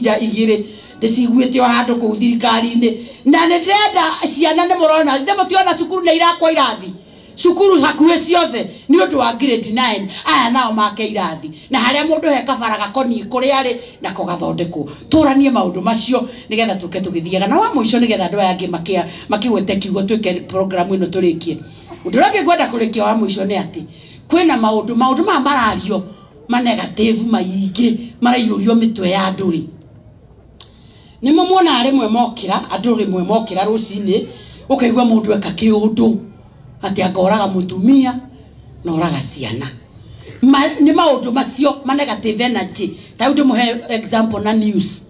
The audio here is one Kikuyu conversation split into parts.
Juja igĩrĩ ndĩciguĩte o handũ kũu thirikari-inĩ na nĩ ndĩrenda ciana nĩ mũrona nĩ mũtiona cukuru nĩ irakwo irathi cukuru hakuhĩ ciothe nĩ ũndũ wa grade 9 aya nao make irathi na harĩa mũndũ he kabara gakoniĩ kũrĩa arĩ nako gathondekwo tũranie maũndũ macio nĩgetha tũke tũgĩthiaga na wa mũico nĩgetha andũ aya angĩ makĩgwete kiugo twĩke program ĩno tũrĩkie. Ũndũ ũrĩa ũngĩ ngwenda kũrĩkia wa mũico nĩ atĩ kwĩna maũndũ maya marario ma negative maingĩ maraiyũrio mĩtwe ya andũ rĩ nĩmo muonaga rĩmwe mokĩra andũ rĩmwe mokĩra rũcinĩ ũkaigua mũndũ eka kĩũndũ atĩ angoraga mũtumia na oraga ciana. Nĩ maũndũ macio ma negative energy. Ta rĩu ndĩmũhe example na news.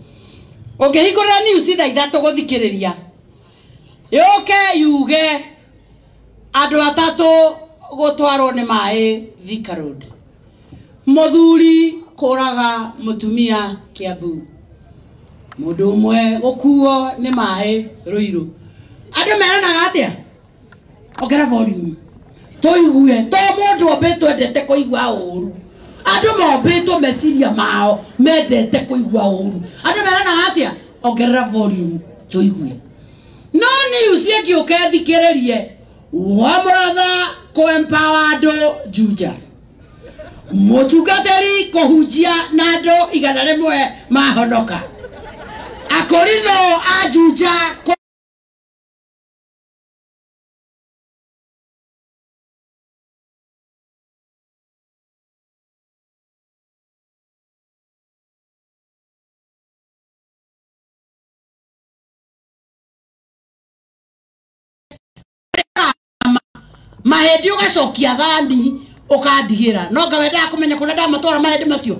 Ũngĩhingũrĩra news thaa ithatũ gũthikĩrĩria yũke yuge andũ atatũ gũtwarwo nĩ maĩ Thika Road, mũthuri kũraga mũtumia Kiambu, mũndũ ũmwe gũkuo nĩ maĩ Ruiru. Andũ meranaga atĩa? Ongera volume tũigue to mũndũ ombĩtwo endete kũigua ũru. Andũ mombĩtwo meciria mao mendete kũigua ũru. Andũ meranaga atĩa? Ongerera volume tũigue. No news ĩngĩũka ĩthikĩrĩrie Wamũratha kũ-empower andũ Juja, mũtungatĩri kũhunjia na andũ 100 mahonoka, akorino a Juja mahĩndĩ ũgacokia thani ũkandigĩra no ngawendaga kũmenya kũrĩa ndamatwara mahĩndĩ macio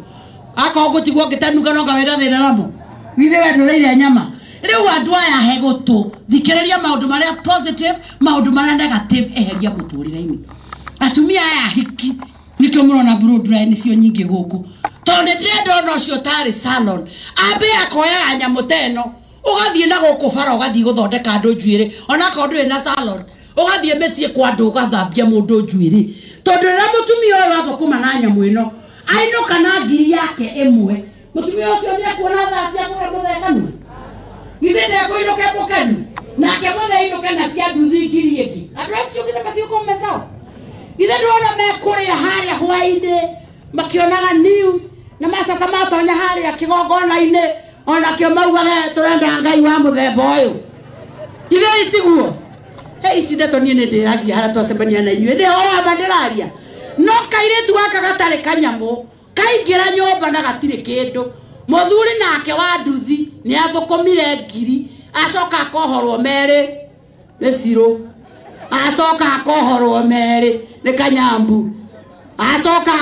akorwo ngũtigwo ngĩtanuka no ngawenda thĩna namo githĩ we ndũrĩire nyama. Rĩu andũ aya he gũtũ thikĩrĩria maũndũ marĩa positive maũndũ marĩa negative eheria mũtũrĩre-inĩ. Atumia aya hiki nĩkĩo mũrona bloodline nĩcio nyingĩ gũkũ tondũ nĩ ndĩrenda ona ũcio ũtarĩ salon ambe akoyaga nyamũ ta ĩno ũgathiĩ na gũkũ bara ũgathiĩ gũthondeka andũ njuĩrĩ onakorwo ndũrĩ na salon ũgathiĩ mĩciĩ kwa andũ ũgathambia mũndũ njuĩrĩ tondũ rĩrĩa mũtumia ũyũ athũkũma na nyamũ ĩno ainũka na ngiri yake ĩmwe mũtumia ũcio nĩekuona thaa cia kũhe mũthee kanua githĩ ndekũinũke mũkenu nake mũthee ainũke na cia nduthi ngiri ĩngĩ. Andũ acio githĩ matiũkũ mecao githĩ ndĩrona mekũrĩa harĩa hwaĩ-inĩ makĩonaga news na macoka matonya harĩa kĩgongona-inĩ onakĩo maugage tũrenda Ngai wa mũthemba ũyũ. Githĩ tiguo? He ici ndeto niĩ nĩ ndĩragia harĩa twacemania na inyuĩ nĩ horo ma ndĩraria no kairĩtu gaka gatarĩ kanyamũ kaingĩra nyũmba na gatirĩ kĩndũ. Mũthuri nake wa nduthi nĩ athũkũmire ngiri acoka akohorwo merĩ nĩ Cirũ acoka akohorwo merĩ nĩ Kanyambu acoka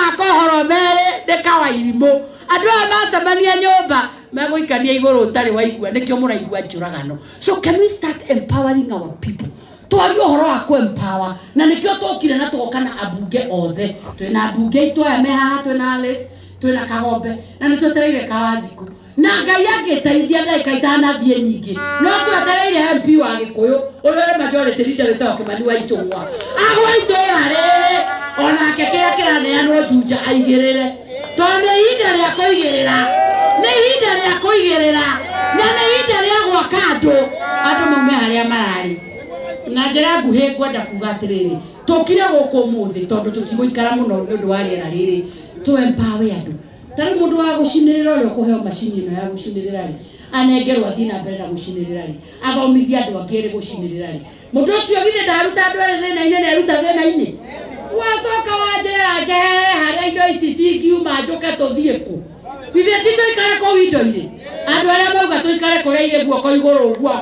akohorwo merĩ nĩ Kawairimũ. Andũ aya macemania nyũmba megũikania igũrũ ũtarĩ waigua nĩkĩo mũraigua njũragano. So can we start empowering our people? Twarie ũhoro wa kũ-empower na nĩkĩo tũkire na tũgoka na ambunge othe. Twĩna ambunge aitũ aya me haha, twĩna Alice, twĩna Kagombe na nĩ twetereire Kawanjikũ na Ngai angĩteithia ndagĩka itanathiĩ nyingĩ no twetereire MP wa Gĩkũyũ ũrĩa ũrĩ majority leader wĩtagwo Kĩmani wa Icũgwa agwe itũũra rĩrĩ onake kĩrĩa kĩraneanwo Juja aigĩrĩre tondũ nĩ ihinda rĩa kũigĩrĩra nĩ ihinda rĩa kũigĩrĩra na nĩ ihinda rĩa gwaka andũ andũ maume harĩa mararĩ. Na njĩra nguhĩ ngwenda kuga atĩrĩrĩ tũkire gũkũ ũmũthĩ tondũ tũtigũikara mũno nĩ ũndũ wa rĩera rĩrĩ tũ empower andũ. Ta rĩu mũndũ wa gũcinĩrĩra ũrĩa ũkũheo macini ĩno ya gũcinĩrĩra rĩ anengerwo athiĩ na mbere na gũcinĩrĩra rĩ athomithie andũ angĩ erĩ gũcinĩrĩra rĩ mũndũ ũcio githĩ ndaruta andũ erĩ thĩna-inĩ na eruta thĩna-inĩ wacoka wanjĩra njeherere harĩa indo ici cingiuma njũke tũthiĩ kũ githĩ ti tũikare kũu indo-inĩ andũ arĩa mauga tũikare kũrĩa irĩ guoko igũrũ ũguo.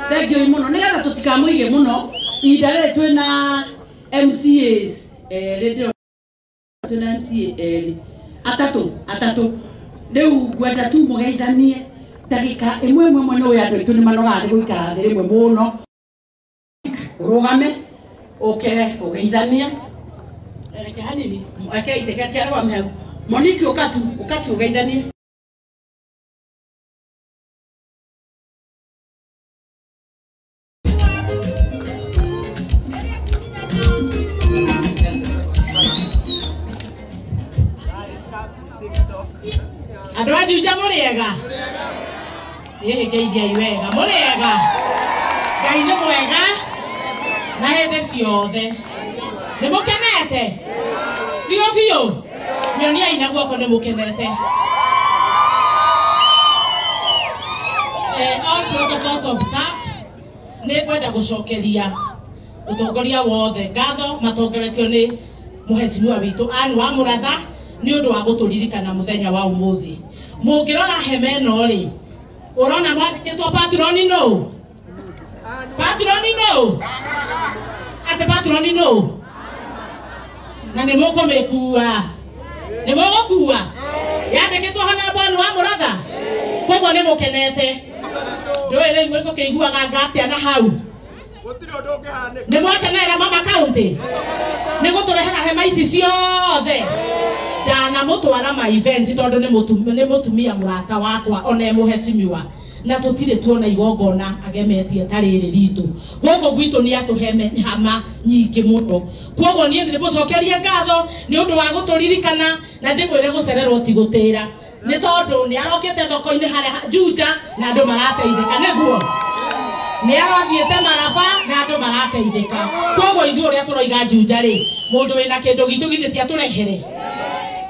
Thengiũ mũno nĩgetha tũtikamũige mũno ihinda rĩrĩ twĩna MCAs erĩ twĩna MCA erĩ atatũ rĩu ngwenda tu mũgeithanie ndagĩka ĩmwe ĩmwe ĩmwe nĩ ũyũ andũ aitũ nĩ manogaga nĩ gũikara thĩ rĩmwe mũno ũrũgame ũke ũgeithanie reke hanini reke itheke ti arũgame hau Monique ũka tu ũgeithanie. Andũ a Juja mũrĩega? Ĩĩ ngeithiai wega. Mũrĩega? Ngai nĩ mwega na hĩndĩ ciothe. Nĩ mũkenete? Biũ biũ? Mĩoniai na guoko nĩ mũkenete. All protocols observed. Nĩ ngwenda gũcokeria ũtongoria wothe ngatho matongoretio nĩ mũhecimiwa witũ Anne wa Mũratha nĩ ũndũ wa gũtũririkana mũthenya wa ũmũthĩ. Mũngĩrora hema ĩno rĩ, ũrona mwandĩkĩtwo patroni nũ? Patroni nũ? Atĩ patroni nũ? Na nĩ mũkũmĩkua. Nĩ mũgũkua? Yandĩkĩtwo Honorable Anne wa Mũratha? Koguo nĩ mũkenete. Ndũĩ rĩu ngũkĩiguaga ngatĩa na hau. Nĩ mwakenerera mama county? Nĩ gũtũrehera hema ici ciothe. Ndanamũtwara ma event tondũ nĩ mũtumia mũrata wakwa ona e mũhecimiwa. Na tũtirĩ tuona igongona agemetie ta rĩrĩ ritũ. Gũkũ gwitũ nĩ atũhe hama nyingĩ mũno. Koguo niĩ ndĩmũcokerie ngatho nĩ ũndũ wa gũtũririkana na ndĩmwĩre gũcererwo ti gũtĩra. Nĩ tondũ nĩ arokĩte thoko-inĩ harĩa Juja na andũ marateithĩka nĩguo. Nĩ arathiĩte Maraba na andũ marateithĩka. Koguo ithuĩ ũrĩa tũroiga Juja rĩ, mũndũ wĩna kĩndũ gitũ githĩ ti atũrehere.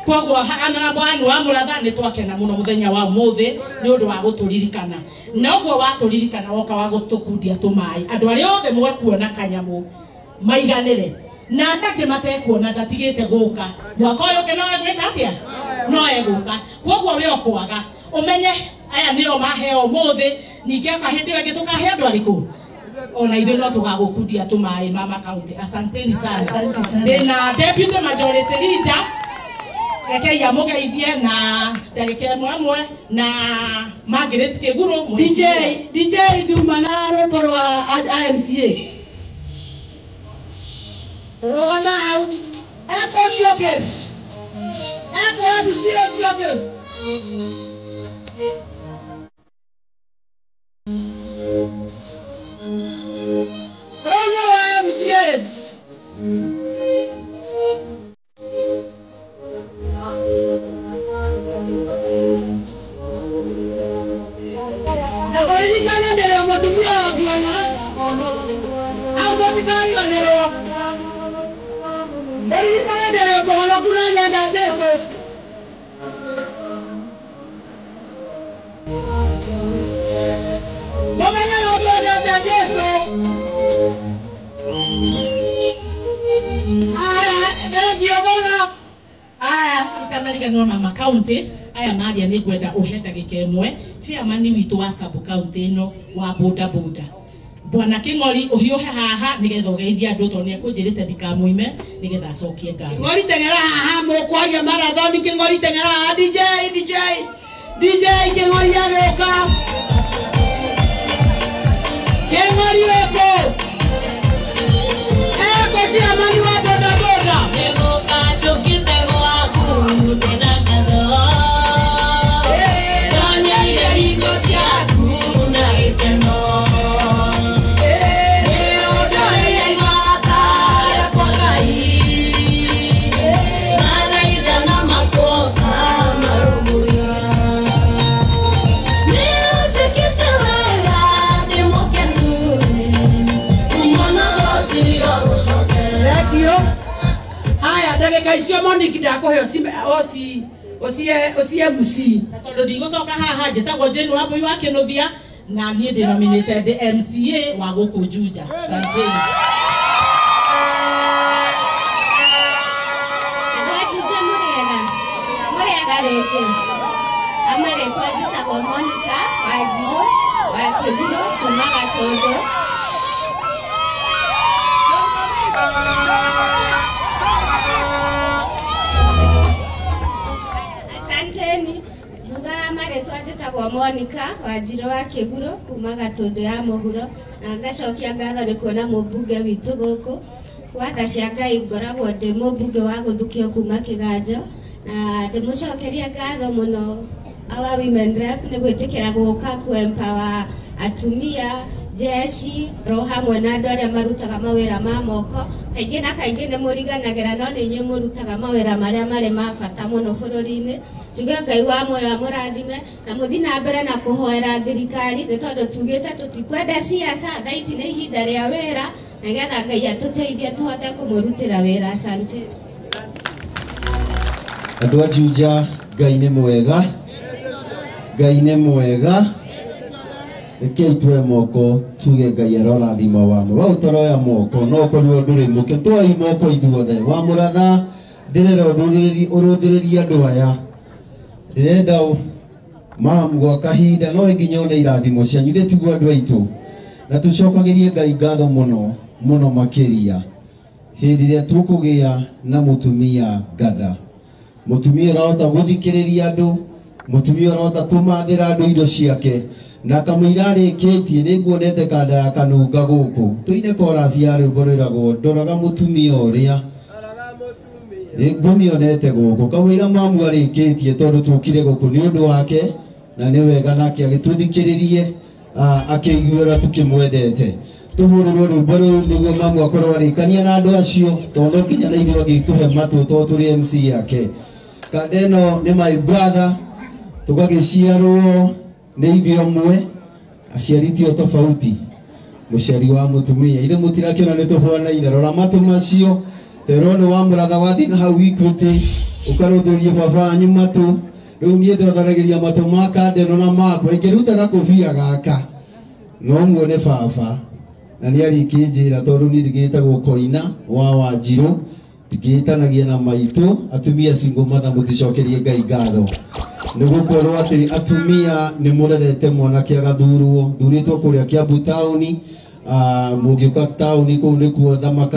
Koguo Honorable Anne wa Mũratha nĩ twakena mũno mũthenya wa ũmũthĩ nĩ ũndũ wa gũtũririkana. Na ũguo watũririkana woka wa gũtũkundia tũmaĩ. Andũ arĩa othe mwekuona kanyamũ maiganĩre. Na angĩ matekuona ndatigĩte gũka. Mwaka ũyũ ũngĩ no egwĩka atĩa? No egũka. Koguo we ũkwaga ũmenye aya nĩo maheo ũmũthĩ, ningĩ oka hĩndĩ ĩyo ĩngĩ tũkahe andũ arĩkũ? Ona ithuĩ no tũgagũkundia tũmaĩ mama county. Asanteni sana. Ndĩna deputy majority leader rekei amũgeithie na ndagĩka ĩmwe ĩmwe na Margaret Kĩgurũ. DJ nduma na rwĩmbo rwa IMCA. Rũgama hau. Eko ũcio ũngĩ. Eko MC ũcio ũngĩ. Rũgama wa MCAs. Na kũririkana ndĩrĩ mũtumia wa kuona. Hau mũtikariganĩrwo. Ndirikana ndĩrĩ mũhonoku na nyenda Jesũ. Mũmenye no ũndũ Jesũ. Aya, thengiũ mũno. Aya, itanariganĩrwo mama county aya maria nĩ ngwenda ũhe ndagĩka ĩmwe chairman witũ wa sub county ĩno wa boda boda Bwana Kĩng'ori ũhiũhe haha nĩgetha ũgeithie andũ tondũ nĩ ekũnjĩrĩte ndikamuime nĩgetha acokie ngatho. Kĩng'ori teng'era haha mũkwaria marathoni. Kĩng'ori teng'era haha. DJ DJ DJ Kĩng'ori agĩũka. Kĩng'ori wĩkũ? Eko chairman wa boda boda. Nĩgũka njũkĩte gwaku ndĩna ngatho. Ndonyeire hingo ciaku na gĩkeno. Nĩũndorĩire igwata rĩakwa Ngai. Mathaithana makwa marũmbũiya. Nĩũnjĩkĩte wega ndĩ mũkenu. Thengiũ. Haya, ndagĩka icio Monique ndakũhe ũcie MC. Na tondũ ndigũcoka haha njĩtagwo Jane Wambui wa Kĩnũthia na niĩ ndĩ nominated MCA wa gũkũ Juja. Asanteni. Andũ a Juja mũrĩega? Mũrĩega rĩngĩ? Amarĩtwa njĩtagwo Monica Wanjirũ wa Kĩgurũ kuma Gatũndũ. Asanteni. Nguga marĩtwa njĩtagwo Monica Wanjirũ wa Kĩgurũ kuma Gatũndũ ya mũhuro na ngacokia ngatho nĩ kuona mũmbunge witũ gũkũ. Watha cia Ngai ngoragwo ndĩ mũmbunge wa gũthukio kuma Kĩganjo na ndĩmũcokeria ngatho mũno our women rep nĩ gwĩtĩkĩra gũka kũ empower atumia jeshi ro hamwe na andũ arĩa marutaga mawĩra ma moko. Kaingĩ na kaingĩ nĩ mũriganagĩra no nĩ inyuĩ mũrutaga mawĩra marĩa marĩ ma bata mũno bũrũri-inĩ. Njuge Ngai wa muoyo amũrathime na mũthiĩ na mbere na kũhoera thirikari nĩ tondũ tugĩte tũtikwenda siasa, thaa ici nĩ ihinda rĩa wĩra nĩgetha Ngai atũteithie tũhote kũmũrutĩra wĩra. Asante. Andũ a Juja, Ngai nĩ mwega, Ngai nĩ mwega. Rekei tuoe moko tuge Ngai arorathima wa wau toroya moko no ũkorirwo ndũrĩ mũke tuoi moko ithuothe. Wa Mũratha ndĩrenda ũrũthĩrĩrie andũ aya, ndĩrenda mam gwa kahinda no nginya one irathimo cianyu ithuĩ tiguo andũ aitũ, na tũcokagĩrie Ngai ngatho mũno mũno makĩria hĩndĩ ĩrĩa tũkũgĩa na mũtumia ngatha, mũtumia ũrahota gũthikĩrĩria andũ, mũtumia ũrahota kũmathĩra andũ indo ciake na kamũira arĩkĩtie. Nĩ nguonete kanda ya kanunga gũkũ tũine korasi ya rwĩmbo rwĩragwo ndoraga mũtumia ũrĩa nĩ ngũmĩonete gũkũ kamũira mamu arĩkĩtie tondũ tũkire gũkũ nĩ ũndũ wake na nĩ wega nake agĩtũthikĩrĩrie akĩiguĩra tũkĩmwendete. Tũhũrĩrwo rwĩmbo rũu nĩguo mamu akorwo arĩkania na andũ acio tondũ no nginya na ithuĩ agĩtũhe matũ tondũ tũrĩ MC yake. Kanda ĩno nĩ my brother, tũgagĩciarwo nĩ ithuĩ ũmwe, aciari tio tofauti, mũciari wa mũtumia ithe mũtirakĩona nĩ tũhwanaine. Rora matũ macio terwo nĩ wa Mũratha wathiĩ na hau Equity ũkarũthĩrĩrie baba wanyu matũ. Rĩu niĩ ndotharagĩria matũ ma kanda ĩno na makwa, ingĩruta gakũbia gaka no muone baba na nĩ arĩkĩnjĩra tondũ niĩ ndigĩtagwo Koina wa Wanjirũ, ndingĩtanagia na maitũ. Atumia single mother mũticokerie Ngai ngatho nĩ gũkorwo atĩ atumia nĩ mũrerete mwanake agathurwo, thurĩtwo kũrĩa Kiambu taũni, mũngĩũka taũni kũu nĩkuo thamaka.